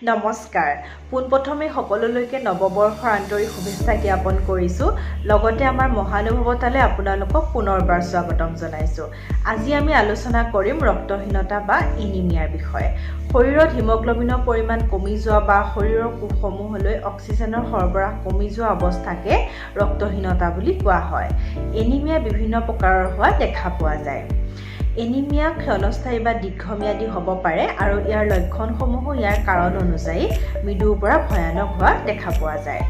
নমস্কাৰ। পোনপ্ৰথমে সকলোলৈকে নৱবৰ্ষৰ আন্তৰিক শুভেচ্ছা জ্ঞাপন কৰিছোঁ। লগতে আমাৰ মহানুভৱতালৈ আপোনালোকক পুনৰবাৰ স্বাগতম জনাইছোঁ। আজি আমি আলোচনা কৰিম ৰক্তহীনতা বা এনিমিয়াৰ বিষয়ে। শৰীৰত হিমগ্ল'বিনৰ পৰিমাণ কমি যোৱা বা শৰীৰৰ কোষসমূহলৈ অক্সিজেনৰ সৰবৰাহ কমি যোৱা অৱস্থাকে ৰক্তহীনতা বুলি কোৱা হয়। এনিমিয়া বিভিন্ন প্ৰকাৰৰ হোৱা দেখা পোৱা যায়। এনিমিয়া ক্ষণস্থায়ী বা দীৰ্ঘম্যাদী হ'ব পাৰে আৰু ইয়াৰ লক্ষণসমূহো ইয়াৰ কাৰণ অনুযায়ী মৃদুৰ পৰা ভয়ানক হোৱা দেখা পোৱা যায়।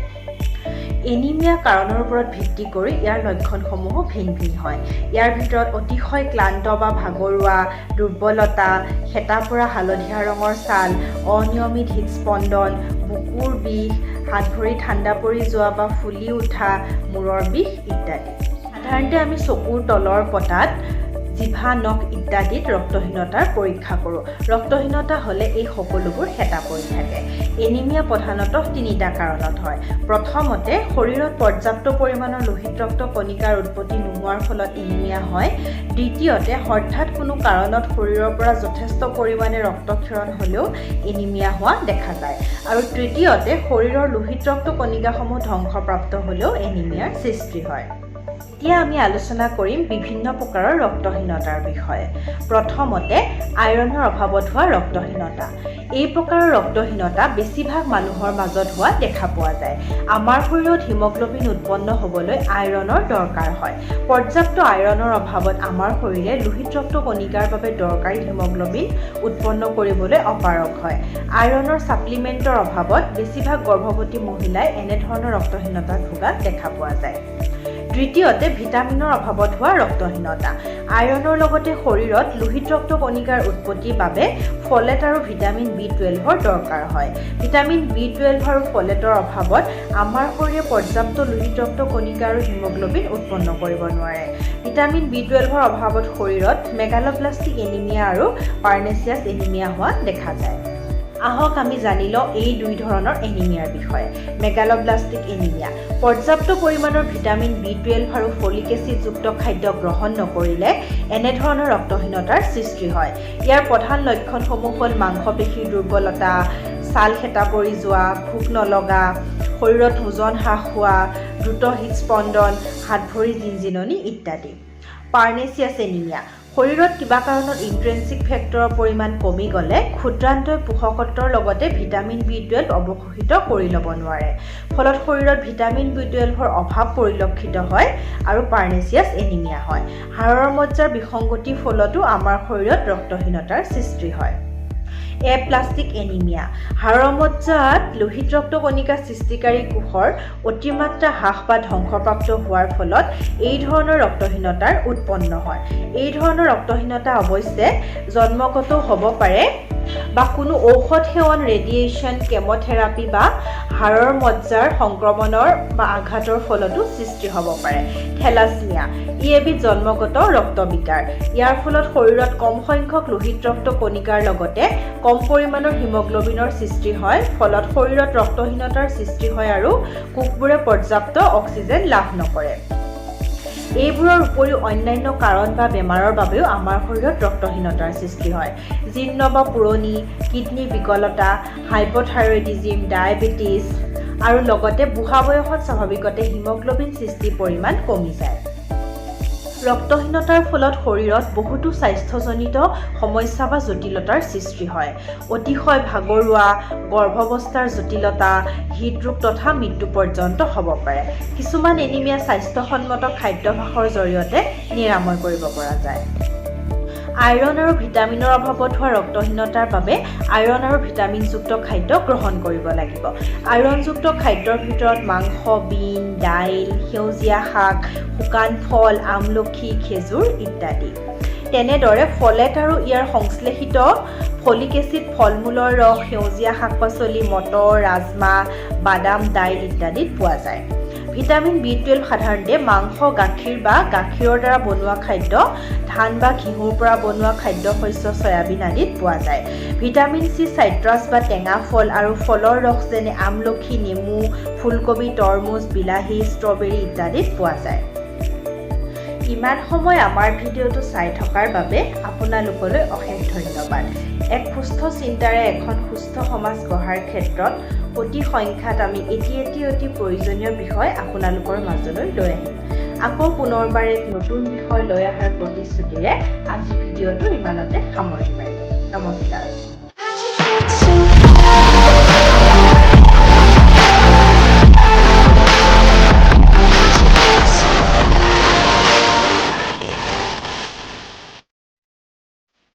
এনিমিয়া কাৰণৰ ওপৰত ভিত্তি কৰি ইয়াৰ লক্ষণসমূহো ভিন ভিন হয়। ইয়াৰ ভিতৰত অতিশয় ক্লান্ত বা ভাগৰুৱা, দুৰ্বলতা, শেঁতা পৰা হালধীয়া ৰঙৰ ছাল, অনিয়মিত হৃদস্পন্দন, বুকুৰ বিষ, হাত ভৰি ঠাণ্ডা পৰি যোৱা বা ফুলি উঠা, মূৰৰ বিষ ইত্যাদি। সাধাৰণতে আমি চকুৰ তলৰ পতাত, জিভা, নখ ইত্যাদিত ৰক্তহীনতাৰ পৰীক্ষা কৰোঁ। ৰক্তহীনতা হ'লে এই সকলোবোৰ শেঁতা পৰি থাকে। এনিমিয়া প্ৰধানতঃ তিনিটা কাৰণত হয়। প্ৰথমতে, শৰীৰত পৰ্যাপ্ত পৰিমাণৰ লোহিত ৰক্ত কণিকাৰ উৎপত্তি নোহোৱাৰ ফলত এনিমিয়া হয়। দ্বিতীয়তে, হঠাৎ কোনো কাৰণত শৰীৰৰ পৰা যথেষ্ট পৰিমাণে ৰক্তক্ষৰণ হ'লেও এনিমিয়া হোৱা দেখা যায়। আৰু তৃতীয়তে, শৰীৰৰ লোহিত ৰক্ত কণিকাসমূহ ধ্বংসপ্ৰাপ্ত হ'লেও এনিমিয়াৰ সৃষ্টি হয়। এতিয়া আমি আলোচনা কৰিম বিভিন্ন প্ৰকাৰৰ ৰক্তহীনতাৰ বিষয়ে। প্ৰথমতে, আইৰণৰ অভাৱত হোৱা ৰক্তহীনতা। এই প্ৰকাৰৰ ৰক্তহীনতা বেছিভাগ মানুহৰ মাজত হোৱা দেখা পোৱা যায়। আমাৰ শৰীৰত হিমগ্ল'বিন উৎপন্ন হ'বলৈ আইৰণৰ দৰকাৰ হয়। পৰ্যাপ্ত আইৰণৰ অভাৱত আমাৰ শৰীৰে লোহিত ৰক্ত কণিকাৰ বাবে দৰকাৰী হিমগ্ল'বিন উৎপন্ন কৰিবলৈ অপাৰগ হয়। আইৰণৰ ছাপ্লিমেণ্টৰ অভাৱত বেছিভাগ গৰ্ভৱতী মহিলাই এনেধৰণৰ ৰক্তহীনতাত ভোগা দেখা পোৱা যায়। দ্বিতীয়তে, ভিটামিনৰ অভাৱত হোৱা ৰক্তহীনতা। আইৰণৰ লগতে শৰীৰত লোহিত ৰক্ত কণিকাৰ উৎপত্তিৰ বাবে ফলেট আৰু ভিটামিন বি 12ৰ দৰকাৰ হয়। ভিটামিন বি 12 আৰু ফলেটৰ অভাৱত আমাৰ শৰীৰে পৰ্যাপ্ত লোহিত ৰক্ত কণিকা আৰু হিমগ্ল'বিন উৎপন্ন কৰিব নোৱাৰে। ভিটামিন বি 12ৰ অভাৱত শৰীৰত মেগালোব্লাষ্টিক এনিমিয়া আৰু পাৰ্নেচিয়াছ এনিমিয়া হোৱা দেখা যায়। আহক, আমি জানি লওঁ এই দুই ধৰণৰ এনিমিয়াৰ বিষয়ে। মেগালোব্লাষ্টিক এনিমিয়া: পৰ্যাপ্ত পৰিমাণৰ ভিটামিন বি 12 আৰু ফলিক এচিডযুক্ত খাদ্য গ্ৰহণ নকৰিলে এনেধৰণৰ ৰক্তহীনতাৰ সৃষ্টি হয়। ইয়াৰ প্ৰধান লক্ষণসমূহ হ'ল মাংসপেশীৰ দুৰ্বলতা, ছাল শেঁতা পৰি যোৱা, ভোক নলগা, শৰীৰত ওজন হ্ৰাস হোৱা, দ্ৰুত হৃদস্পন্দন, হাত ভৰি জিনজিননি ইত্যাদি। পাৰ্নেচিয়াছ এনিমিয়া: শৰীৰত কিবা কাৰণত ইণ্ট্ৰেনচিক ফেক্টৰৰ পৰিমাণ কমি গ'লে ক্ষুদ্ৰান্তই পোষকত্বৰ লগতে ভিটামিন বি 12 অৱশোষিত কৰি ল'ব নোৱাৰে। ফলত শৰীৰত ভিটামিন বি 12ৰ অভাৱ পৰিলক্ষিত হয় আৰু পাৰ্নেচিয়াছ এনিমিয়া হয়। হাড়ৰ মজ্জাৰ বিসংগতিৰ ফলতো আমাৰ শৰীৰত ৰক্তহীনতাৰ সৃষ্টি হয়। এপ্লাষ্টিক এনিমিয়া: হাড়ৰ মজ্জাত লোহিত ৰক্ত কণিকা সৃষ্টিকাৰী কোষৰ অতিমাত্ৰা হ্ৰাস বা ধ্বংসপ্ৰাপ্ত হোৱাৰ ফলত এই ধৰণৰ ৰক্তহীনতাৰ উৎপন্ন হয়। এই ধৰণৰ ৰক্তহীনতা অৱশ্যে জন্মগতও হ'ব পাৰে বা কোনো ঔষধ সেৱন, ৰেডিয়েশ্যন, কেম'থেৰাপি বা হাড়ৰ মজ্জাৰ সংক্ৰমণৰ বা আঘাতৰ ফলতো সৃষ্টি হ'ব পাৰে। থেলাছমিয়া: ই এবিধ জন্মগত ৰক্তবিকাৰ। ইয়াৰ ফলত শৰীৰত কম সংখ্যক লোহিত ৰক্ত কণিকাৰ লগতে কম পৰিমাণৰ হিমগ্ল'বিনৰ সৃষ্টি হয়। ফলত শৰীৰত ৰক্তহীনতাৰ সৃষ্টি হয় আৰু কোষবোৰে পৰ্যাপ্ত অক্সিজেন লাভ নকৰে। এইবোৰৰ উপৰিও অন্যান্য কাৰণ বা বেমাৰৰ বাবেও আমাৰ শৰীৰত ৰক্তহীনতাৰ সৃষ্টি হয়। জীৰ্ণ বা পুৰণি কিডনীৰ বিকলতা, হাইপ'থাইৰয়ডিজিম, ডায়েবেটিছ আৰু লগতে বুঢ়া বয়সত স্বাভাৱিকতে হিমগ্ল'বিন সৃষ্টিৰ পৰিমাণ কমি যায়। ৰক্তহীনতাৰ ফলত শৰীৰত বহুতো স্বাস্থ্যজনিত সমস্যা বা জটিলতাৰ সৃষ্টি হয়। অতিশয় ভাগৰুৱা, গৰ্ভাৱস্থাৰ জটিলতা, হৃদৰোগ তথা মৃত্যু পৰ্যন্ত হ'ব পাৰে। কিছুমান এনিমিয়া স্বাস্থ্যসন্মত খাদ্যাভ্যাসৰ জৰিয়তে নিৰাময় কৰিব পৰা যায়। আইৰণ আৰু ভিটামিনৰ অভাৱত হোৱা ৰক্তহীনতাৰ বাবে আইৰণ আৰু ভিটামিনযুক্ত খাদ্য গ্ৰহণ কৰিব লাগিব। আইৰণযুক্ত খাদ্যৰ ভিতৰত মাংস, বিন, দাইল, সেউজীয়া শাক, শুকান ফল, আমলখি, খেজুৰ ইত্যাদি। তেনেদৰে ফলেট আৰু ইয়াৰ সংশ্লেষিত ফলিক এচিড ফল মূলৰ ৰস, সেউজীয়া শাক পাচলি, মটৰ, ৰাজমাহ, বাদাম, দাইল ইত্যাদিত পোৱা যায়। ভিটামিন বি 12 সাধাৰণতে মাংস, গাখীৰ বা গাখীৰৰ দ্বাৰা বনোৱা খাদ্য, ধান বা ঘেঁহুৰ পৰা বনোৱা খাদ্য শস্য, চয়াবিন আদিত পোৱা যায়। ভিটামিন চি চাইট্ৰাছ বা টেঙা ফল আৰু ফলৰ ৰস, যেনে আমলখি, নেমু, ফুলকবি, তৰমুজ, বিলাহী, ষ্ট্ৰবেৰী ইত্যাদিত পোৱা যায়। ইমান সময় আমাৰ ভিডিঅ'টো চাই থকাৰ বাবে আপোনালোকলৈ অশেষ ধন্যবাদ। এক সুস্থ চিন্তাৰে এখন সুস্থ সমাজ গঢ়াৰ ক্ষেত্ৰত অতি সংখ্যাত আমি এটি এটি অতি প্ৰয়োজনীয় বিষয় আপোনালোকৰ মাজলৈ লৈ আহিম। আকৌ পুনৰবাৰ এক নতুন বিষয় লৈ অহাৰ প্ৰতিশ্ৰুতিৰে আজি ভিডিঅ'টো ইমানতে সামৰণি মাৰিলোঁ। নমস্কাৰ।